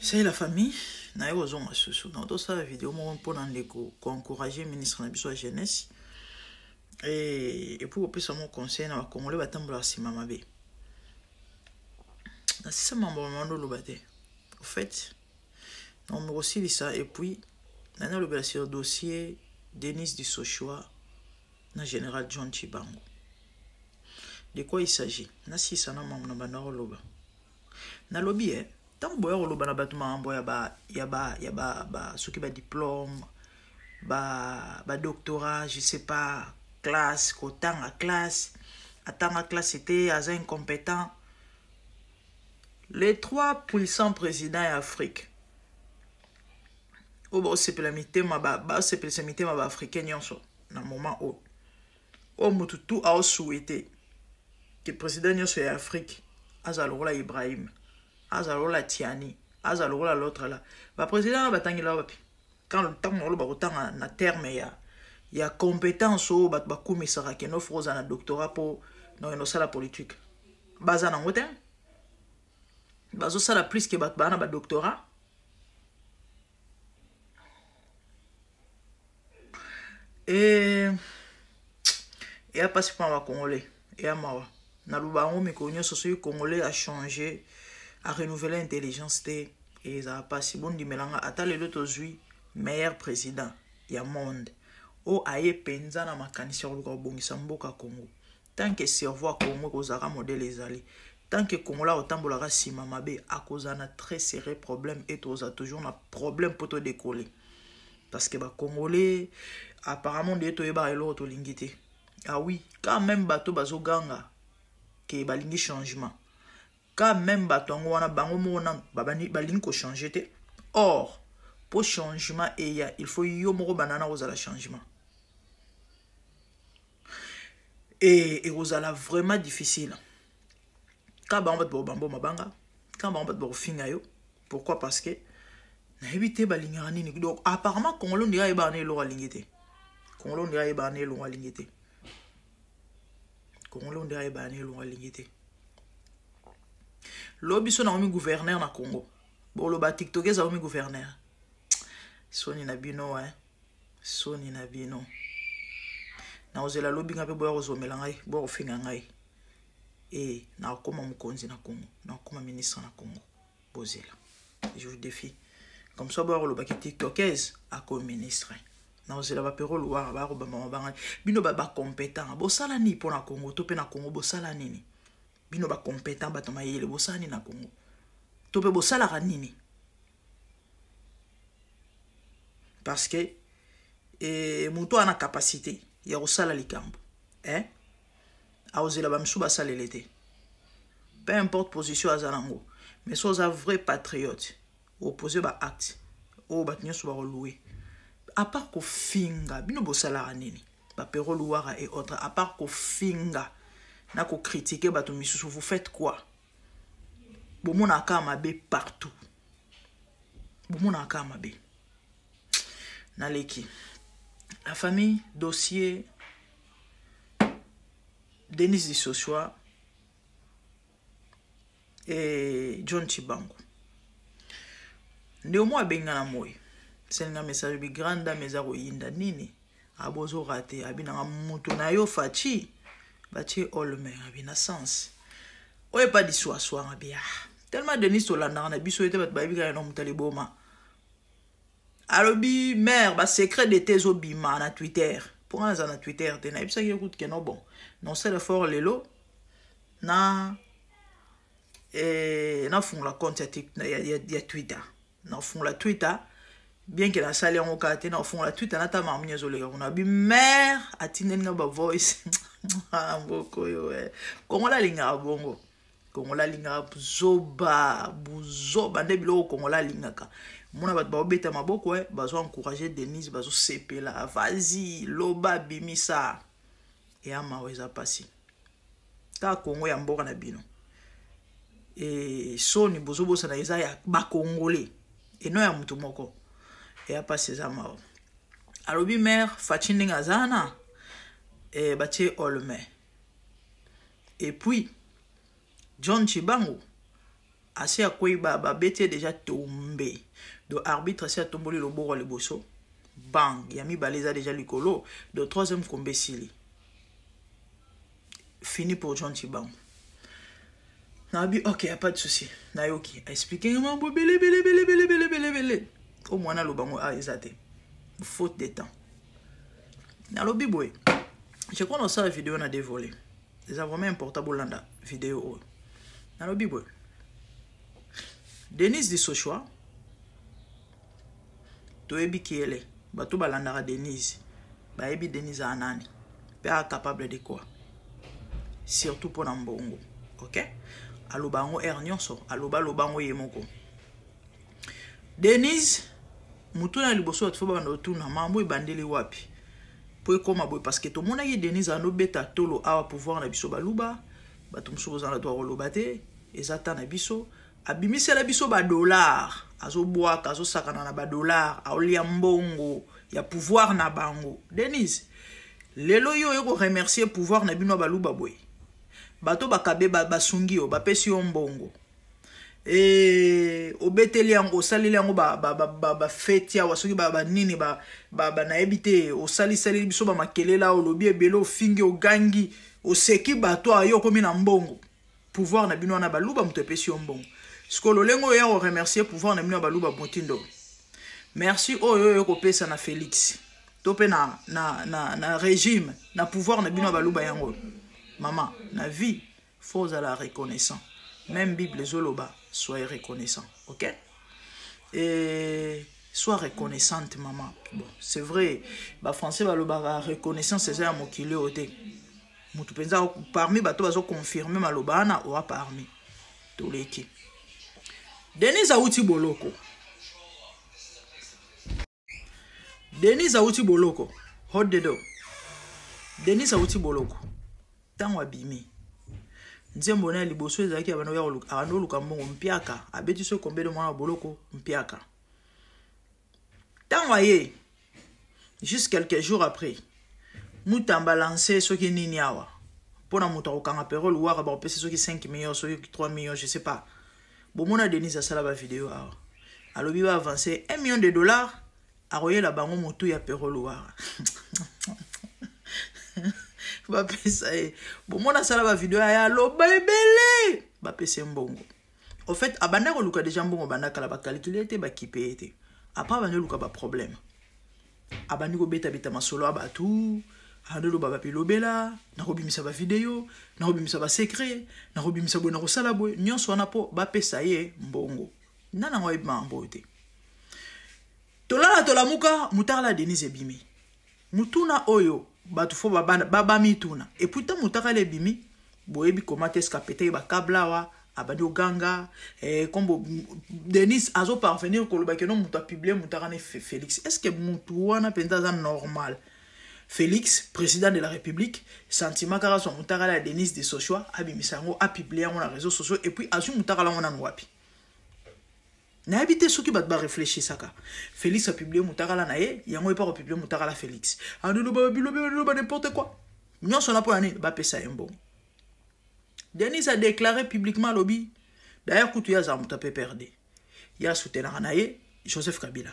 Salut la famille, naye kozonga susu na tosala video moko mpona ndeko koencourage ministre na biso ya jeunesse et puis kopesa mo conseil na bakongole batambolaka nsima mabe. Nasisa mambo mama ndoloba te au fait nakomi kosilisa et puis nani alobela sur dossier Denis Disochoa na général John Chibango. De quoi il s'agit? Nasisa na mambo na banda koloba. Nalobi eh, ntango boya koloba na bato makambo ya ba ya ba ya ba, ba soki ba diplôme ba ba doctorat, je sais pas, classe, kotanga classe, atanga classe te, aza incompétent. Les trois puissants présidents ya Afrique oyo baosepela mitema baosepelisa mitema ba africain nyonso na moment oyo oyo motu tu aosouhaite ke président nyonso ya Afrique azala lokola Ibrahim, azala lokola Tiani, azala lokola l'autre là. Ba président wana batangela wapi? Quand ntango oloba kotanga na terme ya compétence oyo bato bakumisaka ke no faut ozala na doctorat mpo na okende osala politique, baza nango te, bazosala plus ke bato baa na badoctorat. Eya mpasi mpona bacongolais, eya mawa. Naloba yango mikolo nyonso, soki congolais achange, arenouvele intelligence te, ezala mpasi. Bondimelanga, ata lelo tozwi meilleur président ya monde oyo aye mpenza na makanisi ya koluka kobongisa mboka Congo, tant que cerveau ya Congo ekozalaka modèle ezali, tant que congolais akotambolaka nsima mabe, akozala na très sérieux problème et toza toujours na problème mpo todécoller, parce que bacongolais apparemment nde toyebaka eloko tolingi te. Ah oui, quand même bato bazoganga ke balingi changement, quand même bato yango wana bango moko nanu balingi kochange te. Or po changement eya, il faut yo moko banana kozala changement, et ekozala vraiment difficile. Ka bango bato bakobamba mabanga, ka bango bato bakofinga yo. Pourquoi? Parce que nayebi te balingaka nini. Donc apparemment congolais ndenge ayebaka na eloko alingi te, congolais ndenge ayebaka na eloko alingi te, congolais ndenge ayebaka na eloko alingi te. Lobi so nakomi gouverneur na Congo, boloba tiktok ezakomi gouverneur. Soni na bino, eh. Soni na bino. Nakozela lobi nga mpe boya kozomela ngai, boya kofinga ngai. E nakokoma mokonzi na Congo, nakokoma ministre na Congo. Bozela, je vous défie. Comme ça boya kolobaki tiktokese akomi ministre. Nakozela bapero luwara baya kobamba mabanga. Bino bacompétent bosala nini mpo na Congo? To mpe na Congo bosala nini? Bino bacompétent, bato mayele, bosala nini na Congo? To mpe bosalaka nini? Parce que moto ana capacité ya kosala likambo, eh? Akozela bamisusu basalele te, peu importe position aza nango. Mais so oza vrai patriote, opose baacte oyo bato nyonso bakolouer. À part kofinga, bino bosalaka nini? Bapero luwara et autres, à part kofinga na kocritiquer bato misusu, vous faites quoi? Bomonaka mabe partout, bomonaka mabe. Naleki la famille, dossier Denis Disoswa et John Chibango. Nde omo abenga na moi, selinga message bi grande dame eza koyinda nini, abozora te, abi nanga mutu na yo Fachi batie olme abi na sens oyo epa diswaswa abi. Ah, tellement Denis tolandaka na biso ete bato bayebi kaka na moto aliboma. Alobi mare basecret d'État ezobima na Twitter. Mpo nga naza na Twitter te, nayebisaki ye kutu ke no bon, non c'est le fort lelo na nafungola compte ya Twitter, nafungola Twitter, bien ke nasali yango kaka te. Nafungola Twitter, nata makambo nyonso ezoleka kuna. Abi mare atindeli nga bavoice mboka oyo. Kongola alingaka bongo, kongola alingaka buzoba, buzoba nde biloko kongola alingaka. Mona bato baobeta maboko, bazo encourage Denise, bazosepela, vazi loba bimisa. Eya mawa, eza mpasi kaka Kongo ya mboka na bino. E soni, bozobosana eza ya bakongole eno ya motu moko. Eya mpasi, eza mawa. Alobi mare Faci ndenge aza wana, batie olme. Et puis John Chibangu. Asi akwei babeti ye deja tombe. Donc arbitre asi atomboli loboko ya liboso. Bang, ya mibale eza deja likolo. Donc troisième combat esili. Fini pour John Tshibangu. Nabi ok, y a pas de souci. Nayoki expliquer nga mambo bele bele bele bele bele bele bele. O mwana loba ngo ah eza te. Faute de temps. Nalobi boye. Je crois dans ça vidéo na dévolé. Eza vraiment important bolanda vidéo oyo. Nalobi boye. Denise Disochoa toyebi kiele bato balandaka Denise bayebi Denise aza nani mpe aza capable de quoi surtout mpo na mbongo ok aloba yango heure nyonso aloba aloba yango ye moko Denise motuna ya liboso bato fo babanda kotuna mambo ebandeli wapi mpo ekóma boye parce que tomonaki Denise andobeta tolo awa pouvoir na biso baluba bato mosusu bozala na droit koloba te eza ta na biso abimisela biso badollar azobwaka azosakana na badollar aolia mbongo ya pouvoir na bango. Denise lelo yo oye koremercier pouvoir na bino ya baluba boye bato bakabe basungi yo bapesi yo mbongo e obeteli yango osaleli yango bafeti awa soki banini nayebi te osalisaleli biso bamakelele awa olobi ebele ofingi ogangi oseki bato awa yo okomi na mbongo pouvoir na bino wana baluba moto epesi yo mbongo sikoyo lolenge oyo ya koremercier pouvoir na bino ya baluba motindo merci oyo oyo kopesa na Félix to mpe na, na, na, na régime na pouvoir na bino ya baluba yango. Mama, na vie faut ozala reconnaissant. Même Bible ezoloba soyez reconnaissant, ok? Et sois reconnaissante, maman. Bon, c'est vrai, bafrançais balobaka reconnaissance eza ya mokili oyo te. Motu mpenza parmi bato bazoconfirme maloba wana oa parmi toleki. Denise awuti boloko. Denise awuti boloko. Hold the door. Denise awuti boloko. Ntango abimi nzembo na ya liboso ezalaki abanda oluka mbongo mpiaka abeti so kombele mwana wa boloko mpiaka. Ntango aye juste quelques jours après Mutamba lancé soki nini awa mpona moto akokanga Pero Luwara bakopesa soki 5 millions soki 3 millions, je sais pas. Bomona Denise asala bavideo awa alobi ba avance 1 million de dollars akoyela bango motu ya Pero Luwara bapesa ye. Bomona asala bavideo aya aloba ebele bapesa ye mbongo. Au fait abanda koluka deja mbongo banda kala bakalikile ye te bakipe ye te. Après abandi koluka baproblème abandi kobetabeta masolo ya bato abandi oloba babilobela nakobimisa bavideo nakobimisa basecret nakobimisa boye nakosala boye nyonso wana mpo bapesa ye mbongo. Nani yango ayebi makambo oyo te. Tolala tolamuka mutakala Denise ebimi mutuna oyo bato fo babamituna. Et puis ntango mutakala ebimi boyebi koma te eske apetaki bakable awa abandi oganga kombo Denise azoparvenir koloba keno moto apublie mutaka ne Félix. Est ce que mutu wana mpenza aza normal? Félix président de la République sentiment kaka azwa mutakala ya Denise de Sochoa abimisa yango apublie yango na réseaux sociaux et puis azwi mutakala yango nanu wapi? Nayebi te soki bato bareflechisaka. Félix apublie mutakala na ye yango epa kopublie mutakala Félix aloba biloba n'importe quoi nyonso na mpona nini bapesa ye mbongo. Denise a déclaré publiquement alobi d'ailleurs kutu ye azala moto ape perde ye asoutenaka na ye Joseph Kabila.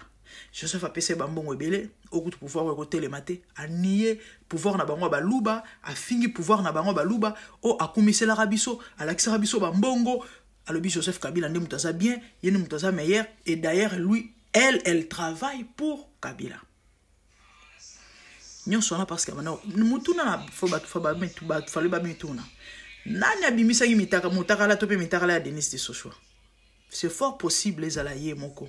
Joseph apesa ye bambongo ebele okutu pouvoir oyo ekotelema te anie pouvoir na bango ya baluba afingi pouvoir na bango ya baluba oyo akumiselaka biso alakisaka biso bambongo alobi Joseph Kabila nde moto aza bien ye nde moto aza meilleur et d'ailleurs lui elle elle travaille pour Kabila. Nyonso wana parce que mutuna na fo bato fale bamituna nani abimisaki mitaka motakala to mpe mitakala ya Denise de Sochoa. C'est fort possible ezala ye moko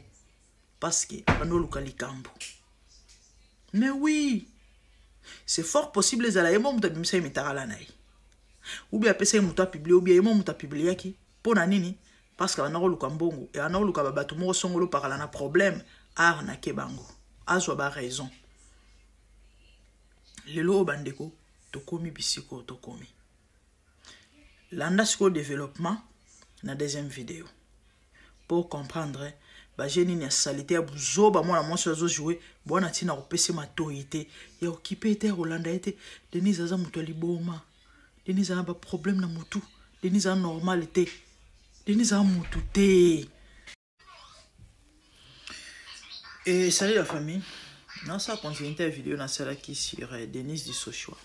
parce que abandi oluka likambo. Mais oui, c'est fort possible ezala ye mo moto abimisaki mitakala na ye ou bien apesaki moto apublie ou bien ye mo moto apubliaki mpo na nini parce que abanda koluka mbongo e abanda koluka babato moko songolo pakala na problème arnaque bango azwa ba raison. Lelo oyo bandeko tokomi bisiko tokomi landa sikoyo développement na deuxième vidéo pour comprendre baje nini ya salite ya buzoba mwana mwasi oyo azojoue bwana ntina kopesa matoyi te ya okipe te ya kolanda ye te. Denise aza moto ya liboma, Denise aza na baproblème na motu, Denise aza normal te. Denise aza mutu te. Et salut la famille. Dans sa continuité ya vidéo nasalaki sur euh, Denise du Sochoa.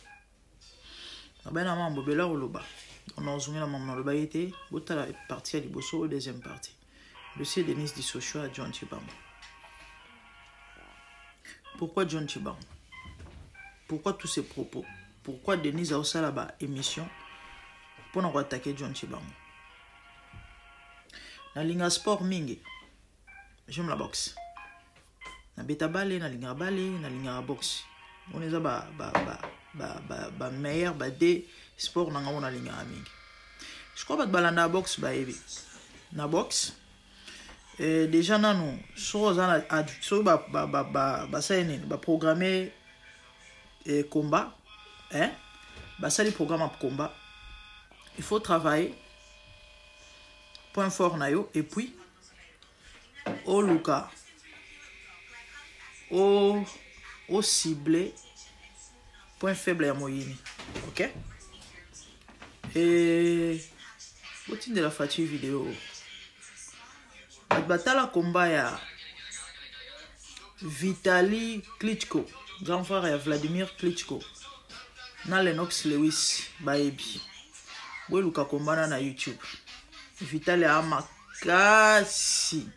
Nabai na mambo bela koloba. On a ozongela mambo nalobaki te. Botala partie ya liboso deuxième partie. Dossier Denise du Sochoa John Chibango. Pourquoi John Chibango? Pourquoi tous ces propos? Pourquoi Denise aosala ba émission pour na attaquer John Chibango? Nalinga sport mingi. J'aime la boxe. Nabeta bale, nalingaka bale, nalingaka boxe. On eza ba ba ba ba ba, ba meilleur ba de sport na ngai nalingaka mingi. Je crois bato balandaka boxe bayebi. Na boxe eh, déjà nanu soki oza na soki basali nini baprogramme eh, combat eh? Basali programme ya combat, il faut travailler point fort na yo et puis oluka o o cible point faible ya moyini, ok. E botindela Faci video. Bato batala komba ya Vitali Klitschko, grand frère ya Vladimir Klitschko, na Lennox Lewis, bayebi. Boyeluka kombana na YouTube. Vitali aa makasi,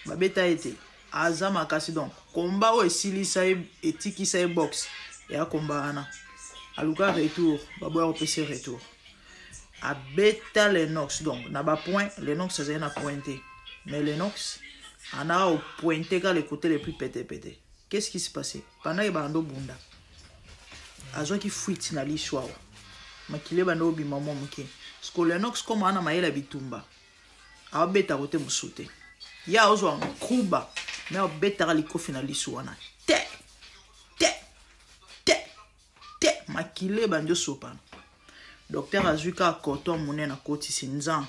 babeta ye te, aza makasi. Donc komba oyo esilisa ye, etikisa ye boxe ya komba wana. Aluka retour, baboya kopesa ye retour. Abeta Lennox donc na bapoint. Lennox azali na point te, mais Lennox anaka kopointe ka le côté le plus petepete. Qu'est-ce qui se passait pendant ke bando bunda? Azwaki fuite na liso awa, makili ebanda obima mwa moke. Parce que Lennox koma wana mayele ya bitumba, aobeta kote mosusu te, ye aozwa nkuba me aobetaka likofi na liso wana te te te te, makili ebandi osopana. Docteur azwi kaka coton monene, akotisi nzan,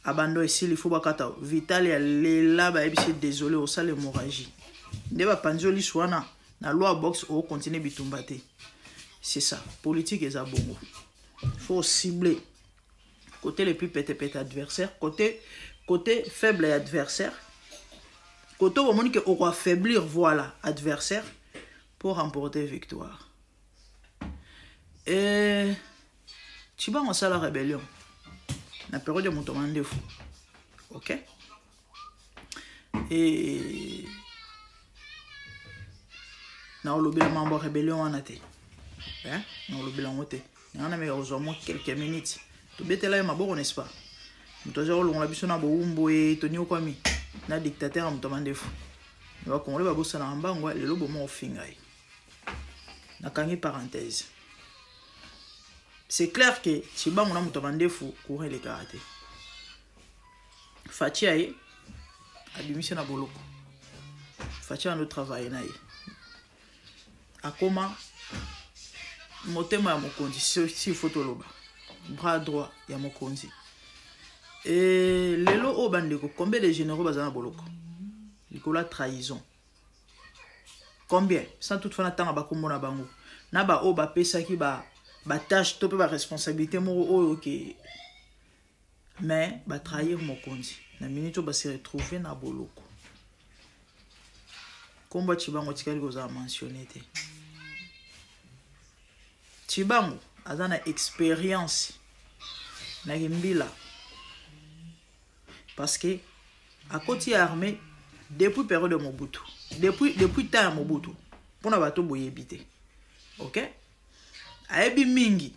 abando esili, fo bakata. Vital ya lela, bayebisi: "Désolé, osala hémorragie nde bapanzi yo liso wana. Na loi boxe, okocontinue bitumba te." C'est ça, politique eza bongo. Faut cibler côté le plus petepete adversaire, côté faible ya adversaire, côté bomoni ke okoaffaiblir, voilà, adversaire pour remporter victoire. Et Tshibangu asala rébellion na période ya moto mandefu, ok. E naolobela mambo ya rébellion wana te, naolobela yango te. Nanga nameka kozwa mwa quelques minutes tobetela ye maboko, n'est-ce pas? Moto aza kolongola biso na bowumbu e toniokwami na dictateur ya moto mandefu. Bakongole babosanaka mbango. Lelo boma ofinga ye. Nakangi parenthèse. C'est clair que Tshibangu na moto ya mandefu, courant elekaka te. Faci aye, abimisi na boloko. Faci ando travaille na ye, akoma motema ya mokonzi, s'il faut toloba bras droit ya mokonzi. E lelo oyo, bandeko, combien de généraux baza na boloko likolo ya trahison? Combien? Sans toutefois natanga bakombo na bango na baoyo bapesaki batâche to mpe baresponsabilité moko oyo ke mais batrahir mokonzi. Na minute oyo base retrouve na boloko, nkombo ya Tshibangu etikali kozala mentionné te. Tshibangu aza na expérience na kimbila parce que akoti ya armée depuis période ya Mobutu, depuis temps ya Mobutu. Mpona bato boyebi te, ok, ayebi mingi,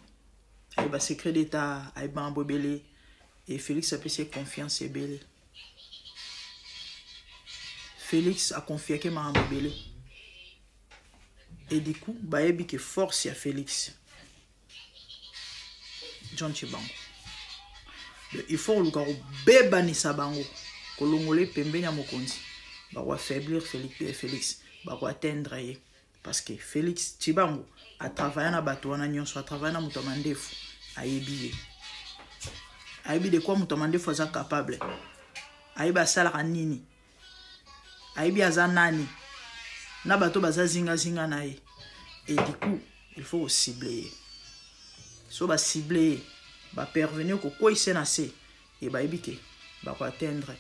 ayeba secret d'état, ayebi makambo ebele. E Félix apesi ye confiance ebele. Félix aconfiaki makambo ebele et du coup bayebi ke force ya Félix, John Tshibangu. Il faut koluka kobebanisa bango, kolongola ye pembeni ya mokonzi. Bakoaffaiblir Félix, Félix bakoatteindre ye parce que Félix Tshibangu atravaille na bato wana nyonso, atravaille na moto ya mandefu, ayebi ye, ayebi de quoi moto ya mandefu aza capable, ayebi asalaka nini, ayebi aza nani na bato baza zingazinga na ye. Et du coup il faut kocible ye. So bacible ye, baparvenir kokweyisa na se. E bayebi ke bako atteindre.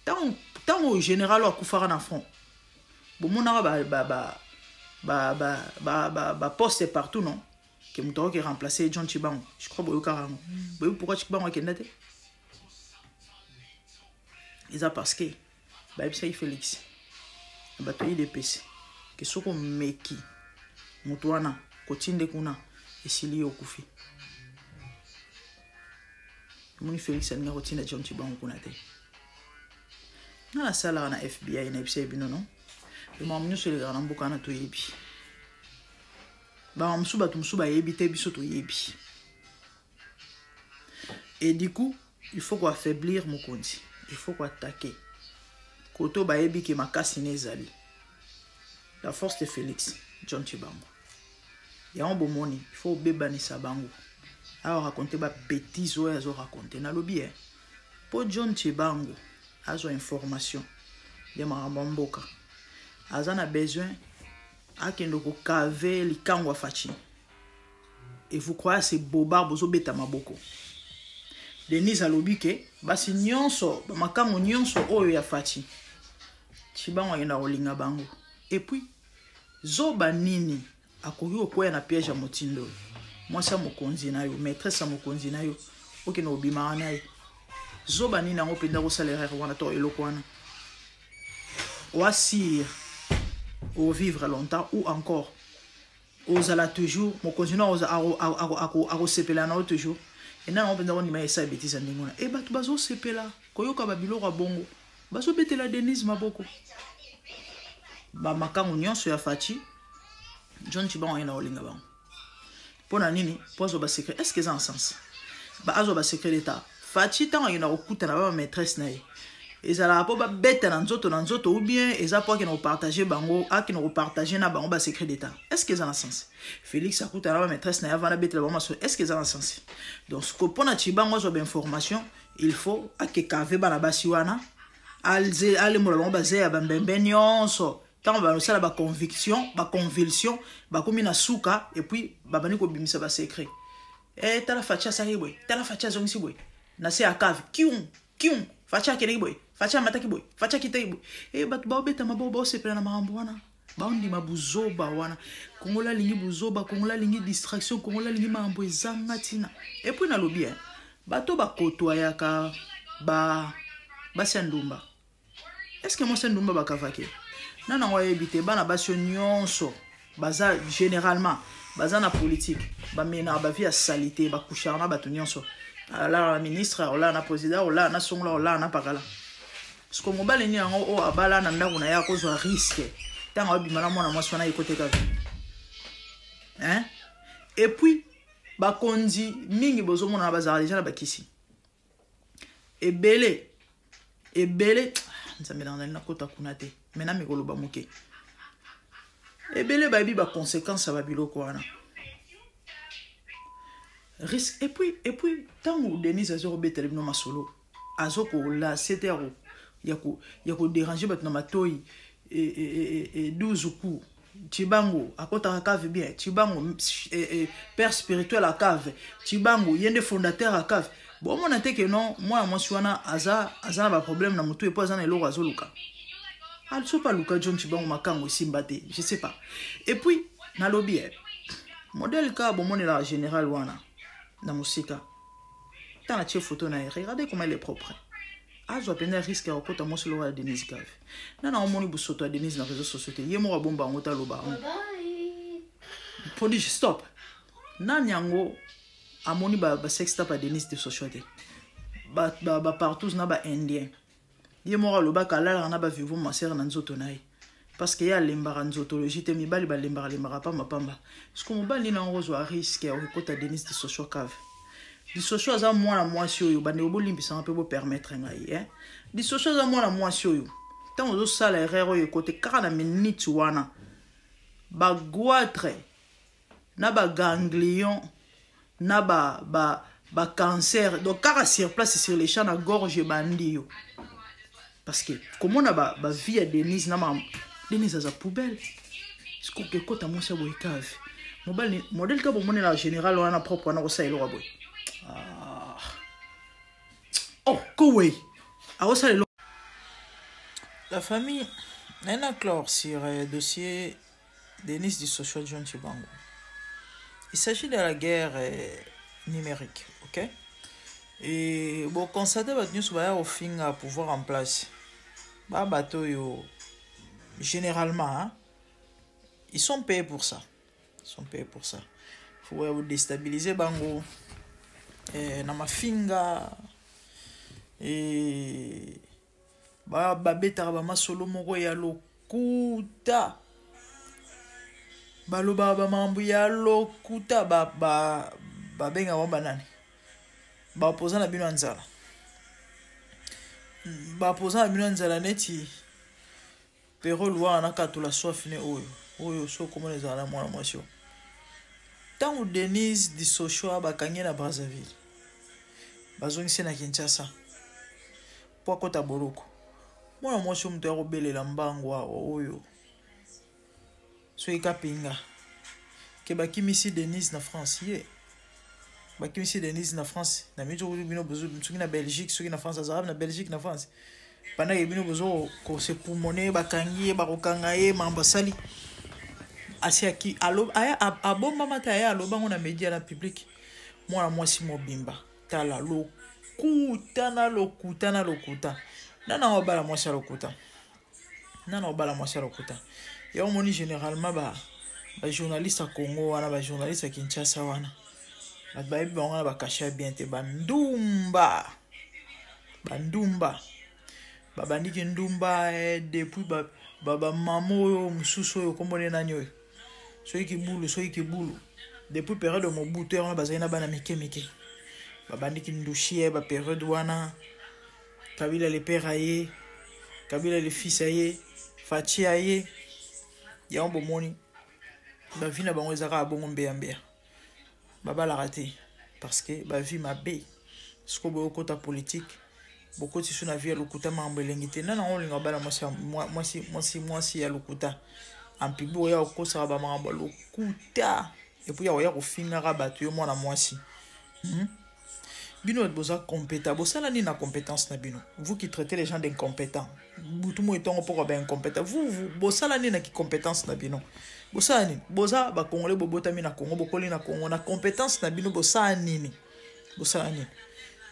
Tango tango general oyo akufaka na front, bomonaka ba ba ba ba ba ba ba, ba poste partout non? Ke moto akoki remplacer John Tshibangu. Je crois boyokaka yango. Boyebi pourquoi Tshibangu akenda te? Eza parce que bayebisaki Felix na bato ya UDPS ke soki omeki moto wana kotinde kuna esili yo okufi. Omoni Felix alinga kotinda John Tshibangu kuna te. Nga nasalaka na FBI nayebisaki bino non? Makambo nyonso elekaka na mboka wana toyebi. Bango mosusu bato mosusu bayebi te biso toyebi. Et du coup, il faut ko affaiblir mokonzi. Il faut ko attaquer. Koto bayebi ke makasi ne ezali. La force de Félix, John Tshibangu. Yango bomoni, il faut obebanisa bango. Awa raconter ba bêtises oyo azo raconter. Nalobi eh. Po John Tshibangu azwa information ya makambo ya mboka. Aza na besoin akende ko cave likango ya Fatshi. Et vous croyez à ces bobards bozo beta maboko. Denise alobi ke basi nyonso ba makango nyonso oyo ya Fatshi. Tshibangu akenda kolinga bango. Et puis zoba nini akoki kokweya na piège ya motindo oyo? Mwasi ya mokonzi na yo, maîtresse ya mokonzi na yo, okende kobimaka na ye. Zoba nini yango mpenza kosala erreur wana to eloko wana? Oasir o vivre longtemps ou encore ozala toujours mokonzi no akosepela na yo toujours ena yango mpenza kondima esala betise ya ndenge wana e bato bazosepela koyoka babiloko ya bongo bazobetela denise maboko bamakango nyonso ya faci john chibango ayenda kolinga bango mpo na nini mpo azwa basecret est ce que eza na sens azwa basecret d'état faci ntango akenda kokutana ba bamaîtresse na ye ezalaka mpo babeta na nzoto na nzoto ou bien eza mpo akende kopartage bango akende kopartage na bango basecret d'état est ce que eza na sens félix akutana na bamaîtresse na ye avanda abetela bango masolo est ce que eza na sens donc mpo na cibango azwa bainformation il faut akekave bana basi wana alembola bango bazeya bambembe nyonso ntango basala baconviction baconvulsion bakomi na suka epuis babandi kobimisa basecret e tala faci asalaki boye tala faci azongisi boye na se ya cave kium kium faci akendeki boye faci amataki boye faci akitaki boye e bato baobeta maboko baosepela na makambo wana baondima buzoba wana kongola alingi buzoba kongola alingi distraction kongola alingi makambo ezanga ntina epuis nalobi e bato bakotwayaka ba basi ya ndumba Est-ce que mwasi ya ndumba bakavaki nani yango ayebi te bana basi oyo nyonso baza généralement baza na politique bamenaka bavie ya salite bakushaka na bato nyonso alala na ministre olala na président olala na songola olala na pakala siko mobali nini yango oyo abala na ndako na ye akozwa riske ntango abima na mwana mwasi wana ekoteka vie hein? Et puis bakonzi mingi bozomonana bazalaka deja na bakisi ebele ebele ah, nzambe na ngai nakota kuna te me nami koloba moke ebele bayebi baconséquence ya babiloko wana risque epuis epuis ntango denise azo kobetela bino masolo azo kolase te ya koderange bato na matoi 12 coups Tshibangu akotaka cave bien Tshibangu eh, eh, père spirituel ya cave Tshibangu ye nde fondateur ya cave bomona te ke non mwana mwasi wana aza aza na baproblème na motu epo aza na eloko azoluka soki aluka John Tshibangu makango esimba te je sais pas et puis nalobi eh, modèle ka bomonelaka général wana na mosika ntango atie photo na ye regardez comment il est propre azwa mpenza risque ya kokota mwasi lokola ya denise cave nana omoni bosoto ya denise na réseau sociaux te ye moko abomba yango te aloba yango prodige stop nani yango amoni basextap ba ya denise de sociaux te bapartous ba, ba na baindien ye moko alobaka alalaka na bavivo masere na nzoto na ye parce que ye alembaka nzotologie te mibali balembaka lembaka pamba pamba siko mobali nini yango kozwa risque ya kokota denise disosho cave disosho aza mwana mwasi oyo bandeko bolimbisanga mpe bopermettre ngai eh? disosho aza mwana mwasi oyo ntango ozosala erreur oyo ekote kaka na minute wana bagoitre na baganglion na ba, ba, ba cancer donc kaka sur place sur le champ na gorge ebandi yo parce que komona ba, ba vie ya denise na ma denise aza poubelle sikoke ekota mwasi ya boye cave mobali modèle ka bomonela général wana propre wana kosala eloko ya boye ah. Kowei akosala eloko. La famille, naye na clore sur euh, dossier Denis Dissochoa John Chibangu. Il s'agit de la guerre euh, numérique, ok? Et bon, constater bato nyonso baya kofinga pouvoir en place. Ba bato oyo généralement, hein, ils sont payés pour ça. Ils sont payés pour ça. Faut boya déstabiliser bango eh, na mafinga et ba babetaka ba masolo moko ya lokuta balobaka bamakambo ya lokuta babengaka bango banani baopoza na bino ya nzala baopoza na bino ya nzala neti Pero luwara na katula soif ne oyo oyo so komona ezala na mwana mwasi oyo ntango Denise Disochoa bakangi ye na Brazzaville bazongisi ye na Kinshasa mpo akota boloko mwana mwasi oyo moto ya kobelela mbangu awa oyo soki kapinga ke bakimisi Denise na France ye bakimisi Denise na France na mingi soki bino bozo soki na Belgique soki na France azalaka na Belgique na France pendant ke bino bozo ko se pumone bakangi ye bakokanga ye mambo asali asi aki alo aya abombama te aya aloba ngo na media na public mwana mwasi mobimba tala lokuta na lokuta na lokuta nana obala mwasi ya lokuta nana obala mwasi ya lokuta yango omoni généralement ba bajournaliste ya congo wana bajournaliste ya kinshasa wana bato bayebi bango wana bakashe ya bien te bandumba bandumba babandiki ndumba eh, depuis bamama ba, oyo mosusu oyo nkombo nde nani oyo soki kibulu soki kibulu depuis periode ya mobutu yango bazali na bana mike mike babandiki ndushi ye baperiode wana Kabila le père aye, Kabila le fils aye, Fatshi aye. Yango bomoni ba vie na bango eza kaka bongo mbeya mbeya. Babalaka te parce que ba vie mabe. Siko boyo kota politique bokoti su na vie ya lokuta makambo elengi te. Nani yango olinga obala mwasi mwasi mwasi mwasi ya lokuta. En public oya okosaka ba makambo ya lokuta et puis ya oya kofingaka bato yo mwana mwasi. Hmm? Bino bato boza compétent bosala nini na compétence na bino vous qui traitez les gens d'incompétents butu moi ntongo poko ba incompétent vous, vous bosala nini na ki compétence na bino bosala nini boza ba congolais bobotami na Congo bokoli na Congo na compétence na bino bosala nini bosala nini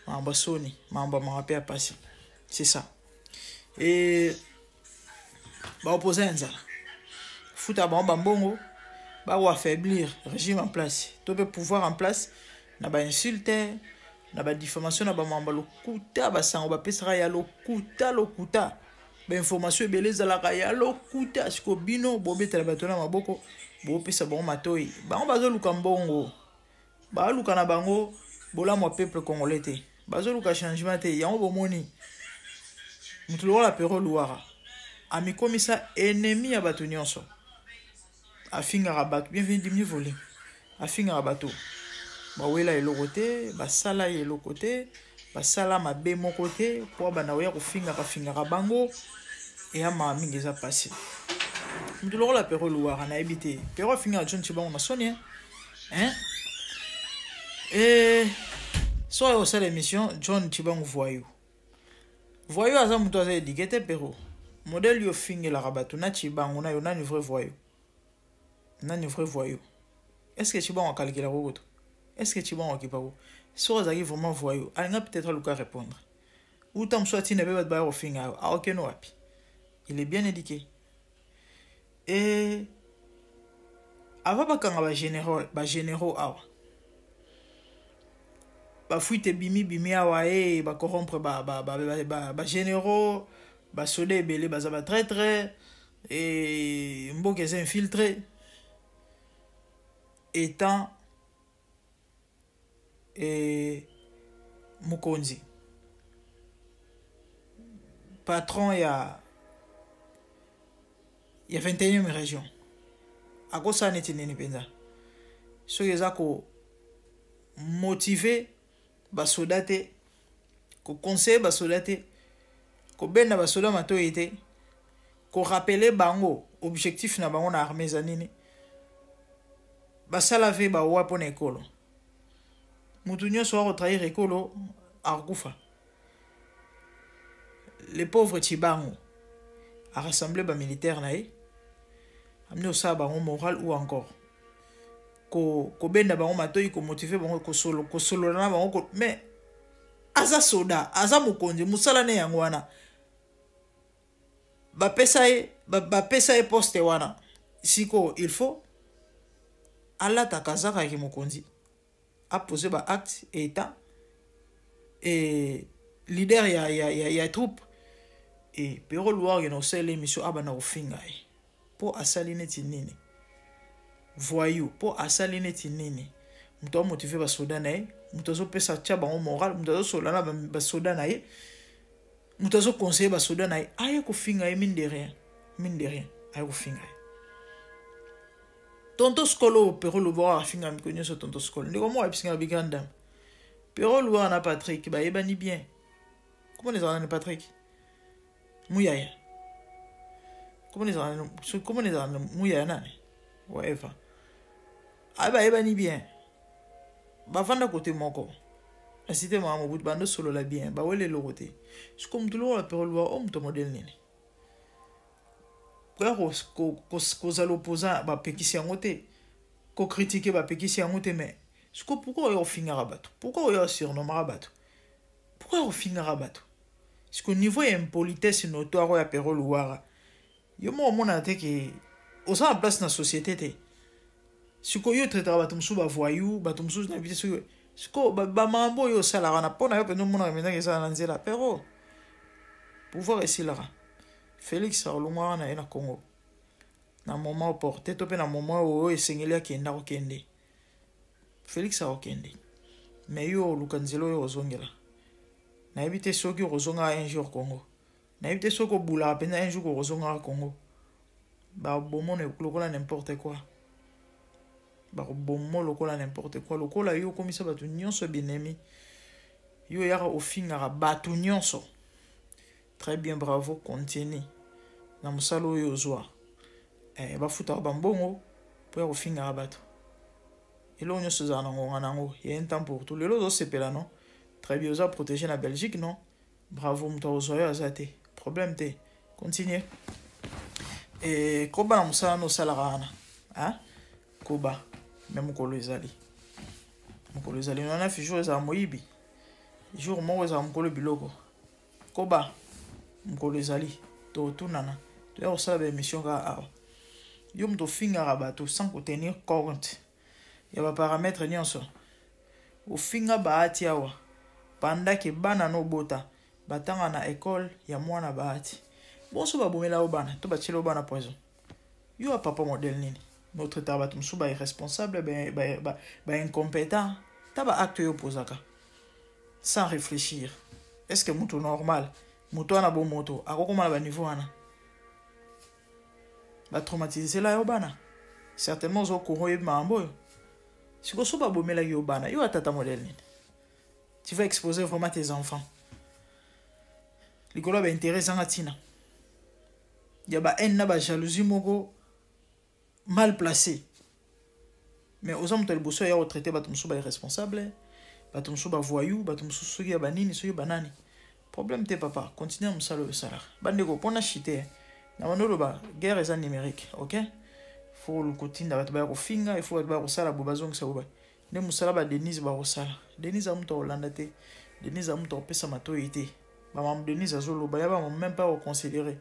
makambo ya soni makambo ya mawa mpe ya pasi c'est ça et baopposa ya nzala futa bango bambongo bakoaffaiblir régime en place to mpe pouvoir en place na bainsulte na badifamation na bamamba lokuta basango bapesaka ya lokuta lokuta bainformation ebele ezalaka ya lokuta siko bino bobetela bato na maboko bopesa bango matoi bango bazoluka mbongo baluka na bango bolamu ya peuple congolais te bazoluka changement te yango bomoni moto lokola pero luwara amikomisa ennemi ya bato nyonso afingaka bato bienvenu dimini volume afingaka bato bawela eloko te basala ye eloko te basala mabe moko te mpo abanda koya kofingaka fingaka bango eya mawa mingi eza mpasi moto lokola pero luwara nayebi te pero afingaka john cibango na soni hein e soki osala émission john cibango voyou voyou aza moto aza éduqué te pero modèle yo ofingelaka bato na cibango na yo nani vrai voyou nani vrai voyou est ce que cibango akalkelaka koto est ce que cibango akipako soki azalaki vraiment voyou alinga peut-être aluka répondre uta mosusu atinda mpe bato baya kofinga yo aokende wapi il est bien éduqué e avant bakanga bagénéraux bagénéraux awa bafuite ebimi bimi awa e bacorrompre bagénéraux basoda ebele baza batraitre e mboka eza infiltré étant e mokonzi patron ya ya 21e région akosala neti nini mpenza soki eza komotive basoda te koconseille basoda te kobenda basoda matoi te korapele bango objectif na bango na armée eza nini basala ve bawa mpo na ekolo moto nyonso akotrahir ekolo akokufa. Le pauvre Tshibangu a rassemblé ba militaires na ye, amini osala bango moral ou encore kobenda bango matoyi, komotive bango, kosolola na bango, mais aza soda, aza mokonzi, mosala ne yango wana. Bapesa ye poste wana. Sikoyo il faut alata kazaka yaki mokonzi, apose baacte état et leader ya troupe. E Pero Luwara na osala émission, abanda kofinga ye mpo asali neti nini, voyou, mpo asali neti nini. Moto amotive basoda na ye, moto azopesa tia bango moral, moto azosola na basoda na ye, moto azoconseille basoda na ye, aye kofinga ye. Mine de rien, mine de rien, aye kofinga ye. Tonto Skolo, Pero Luwara afinga mikolo nyonso. Tonto Skolo, ndeko moko ayebisinga bigandam, Pero Luwara na Patrick bayebani bien. Comment ezala nani? Patrick Muyaya, comment ezala, comment ezala Muyaya nani, whatever. Aye, bayebani bien, bavanda kote moko na cité mama Mobutu, bando solola bien, bawele eloko te. Siko motu lokola Pero Luwara o moto modèle nini koya kozala opposant? Bapekisi yango te, kocritiquer bapekisi yango te, mais siko pourquoi oyo ofingaka bato? Pourquoi oyo osurnomaka bato? Pourquoi ofingaka bato? Siko niveau ya impolitesse notoire oyo ya Pero Luwara, yo moko omonana te ke oza na place na société te. Sikoyo yo traitaka bato mosusu bavoyou, bato mosusu na te. Soki sikoyo bamakambo oyo osalaka na mpo na yo mpenza, omonaka mpenzaka ezala na nzela. Pero, pouvoir esilaka. Félix alongwaka na ye na Congo na moment opportun to mpe na moment oyo esengeli akende, akokende. Félix akokende, mais yo oluka nzela oyo ozongela. Nayebi te soki okozongaka un jour Congo, nayebi te soki obulaka mpenza un jour okozongaka Congo. Babomona lokola n'importe quoi, bakobomo lokola n'importe quoi. Lokola yo okomisa bato nyonso binemi, yo oyaka ofingaka bato nyonso. Très bien, bravo, continue na mosala oyo ozwa. Bafutaka bambongo mpo ya kofingaka bato. Eloko nyonso ezala na ngonga nango, ya un temps pour tout. Lelo ozosepela, non? Très bien, oza protégé na Belgique, non? Bravo, moto akozwa yo aza te, problème te. Continue e koba na mosala no osalaka wana. Koba me mokolo ezali, mokolo ezali wana, jour ezala moyibi, jour moko ezala mokolo biloko. Koba, mokolo ezali, totunana, toya kosala baémission kaka awa. Yo moto ofingaka bato sans kotenir compte ya baparamètre nyonso, ofinga Bahati awa pendant ke bana no obota batanga na ekole ya mwana Bahati. Bonso babomela yo bana to batiela yo bana poison. Yo ya papa modèle nini? Notraitaka bato mosusu bairresponsable, baincompétent. Ta baacte oyo opozaka sans réfléchir, est ce que moto normal, moto wana bo moto akokoma na baniveau wana? Batraumatisela yo bana, certainement ozokoro oyebi makambo oyo. Sikoyo so babomelaki yo bana, yo atata modèle nini? Tu vas exposer vraiment tes enfants likolo ya baintérêt ezanga ntina, ya bahaine na bajalousie moko mal placé. Mais oza moto ya liboso ya kotraite bato mosusu bairresponsable, bato mosusu bavoyou, bato mosusu soki ya banini, soki banani. Problème te, papa, continue ya mosala oyo osalaka. Bandeko, mpona chite na bando oloba, guerre eza numérique, ok? Faut kotinda bato baya kofinga, il faut bato baya kosala boye, bazongisa boye. Nde mosala badenise bakosala. Denise amutu akolanda te, Denise amutu akopesa matoi te. Bamambo Denise azoloba ya bamambo même pas ya koconsidérer,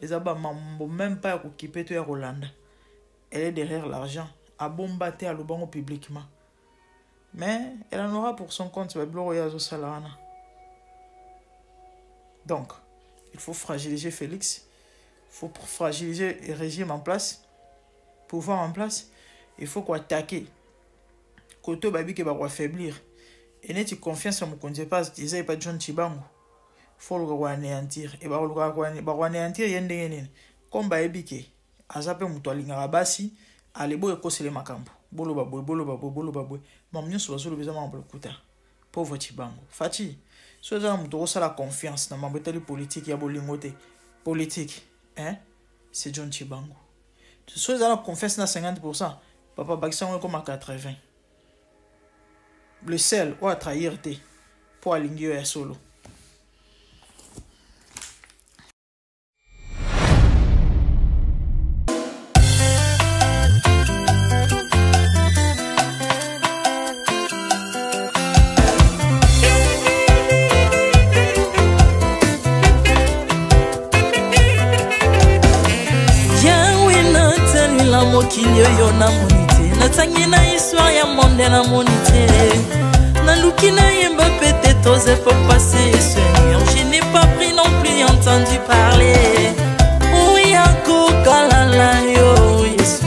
eza bamambo même pas ya kokipe to ya kolanda. Elle est derrière l'argent, abomba te, alobango publiquement, mais elle en aura pour son compte babiloko oyo azosala wana. Donc il faut fragiliser Félix, il faut fragiliser le régime en place, pouvoir en place. Il faut koattaquer kote oyo bayebi ke bakoaffaiblir. Eneti confiance ya mokonzi epa eza epa John Tshibangu, faut oluka koanéantir. E bakoluka bakoanéantir ye ndenge nini? Comme bayebi ke aza mpe moto alingaka basi, ale boyo ekosele makambo, boloba boye, boloba boye, boloba boye, makambo nyonso bazoloba eza makambo lokuta. Pauvre Tshibangu. Fatshi, so eza na moto okosala confiance na mambo etali politike ya bolingo te, politique, hein, c'est John Tshibangu. So eza na confiance na 50, papa, bakisa yango ekoma 80. Le seul oyo atrahir te mpo alingi yo ya solo. Mokili oyo namoni te, natangi na histoire ya monde namoni te, naluki nayemba peut-être aux époques passées. Seigneur, je n'ai pas pris non plus entendu parler oya kokalala yo Yesu.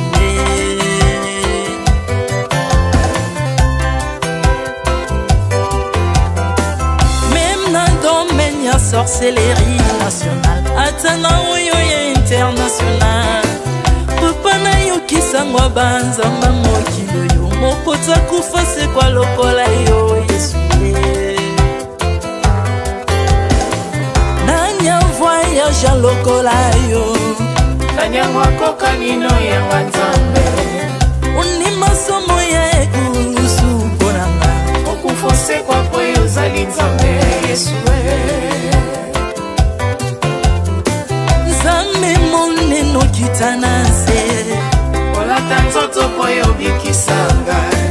Même na domaine ya sorcellerie nationale, ata na oyo ya international, papa nayokisango banzamba mokili oyo moko takufa sekwa lokola yo Yesu. Nani avoyage lokola yo, nani yango akoka nino yanga Nzambe, ondima somo ya ekulusu mpo na nga, okufa osekwa po yo ozali Nzambe Yesu. Nzambe monene okita na nse, olata nzoto po yo obikisa ngai,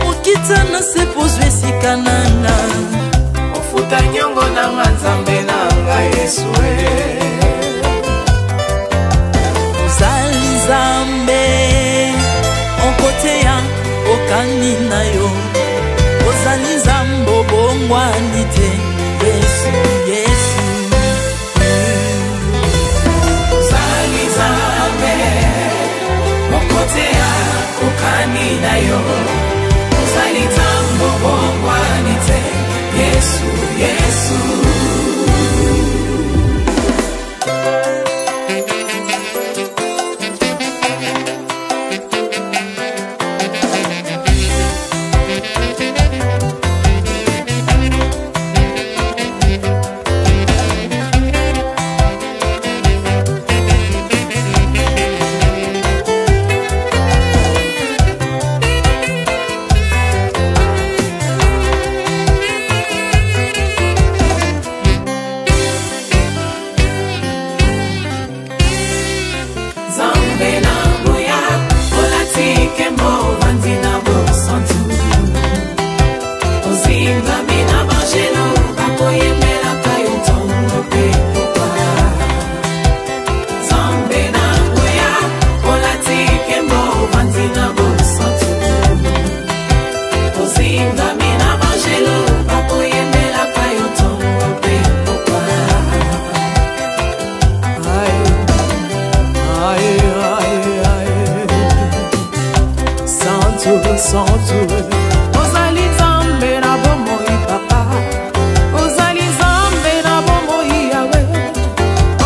okita na se po ozwa esika na nga, ofuta nyongo na nga Nzambe na ngai Yesu. Ozali Nzambe okoteya okani na yo, ozali Nzambe obongwani te Yesu, Yesu. Ozali Nzambe okoteya okani na yo, ozali Nzambe obongwani te Yesu, Yesu. Ozali Nzambe na bomoi papa, ozali Nzambe na bomoi Yawe,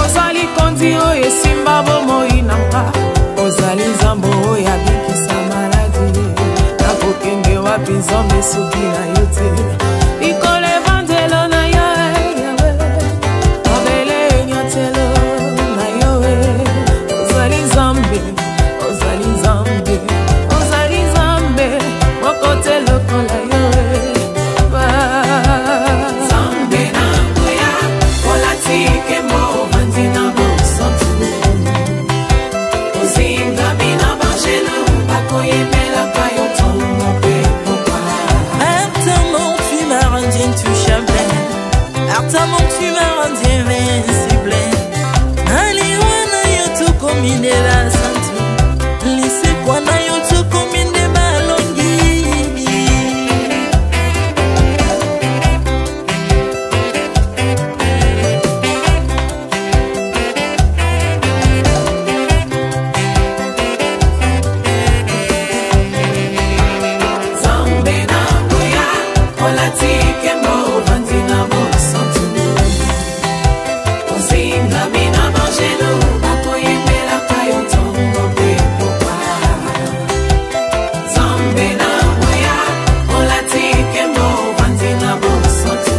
ozali kondi oyo esimba bomoi na nga, ozali Nzambe oyo abikisa maladi, nakokende wapi Nzambe soki na yo te, likolo evandelo na yo Yawe, mabele enyatelo na yo, ozali Nzambe, ozali Nzambe, ozali Nzambe mokote lokola yo. Nzambe na nguya olati nkembo ovandi na bosantu, ozingami na banjelu bakoyembelaka yo ntongo mpe pokwa. Ata tu m'as rendu intouchable, ata tu m'as rendu invincible, naliwa na yo tokomi nde basantu, lisekwa na yo tokomi nde balongi. Nzambe na nguya olati nkembo ovandi na bosantu, ozingami na banjelu bakoyembelaka yo ntongo mpe pokwa. Nzambe na nguya olati nkembo ovandi na bosantu,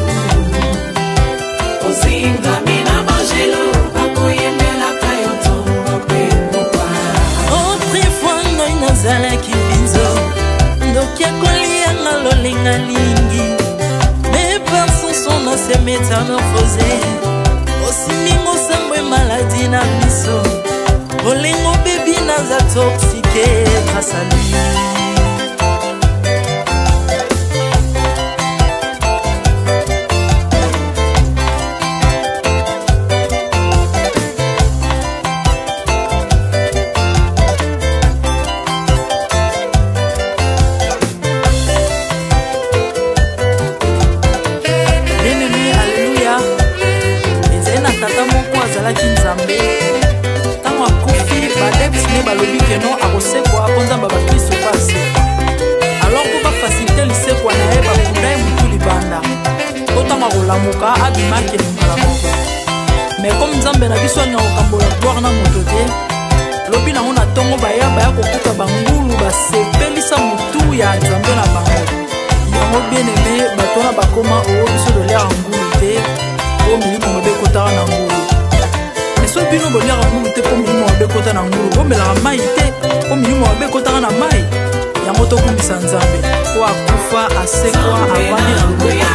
ozingami na banjelu bakoyembelaka yo ntongo mpe pokwa. Autrefois ngai nazalaki mbinzo, ndoki akolianga lolenga lingi, mais par son son na se métamorphosé, osimingo sambwe maladi na miso, bolingo bebi naza toxique grâce à lui. Azalaki Nzambe. Ntango akufi, baadeptes ne balobi que non, akosekwa mpo Nzambe ya bakristo mpe asekwa. Alors mpo bafaciliter lisekwa na ye, bakunda ye motu libanda, mpo ntango akolamuka abima, akende mbala moko. Mais comme Nzambe na biso alinga kokambola gloire na moto te, lobi nango na ntongo baya kokuta bangulu basepelisa motu ya Nzambe na bango. Yango, bien aimé, bato wana bakoma oo biso toliaka ngulu te mpo milimo mabe ekotaka na ngulu. Mais soki bino boliaka ngulu te mpo milimo mabe ekota na ngulu, bomelaka mai te mpo milimo mabe ekotaka na mai. Yango tokumbisa Nzambe po akufa, asekwa, avandi na loboko ya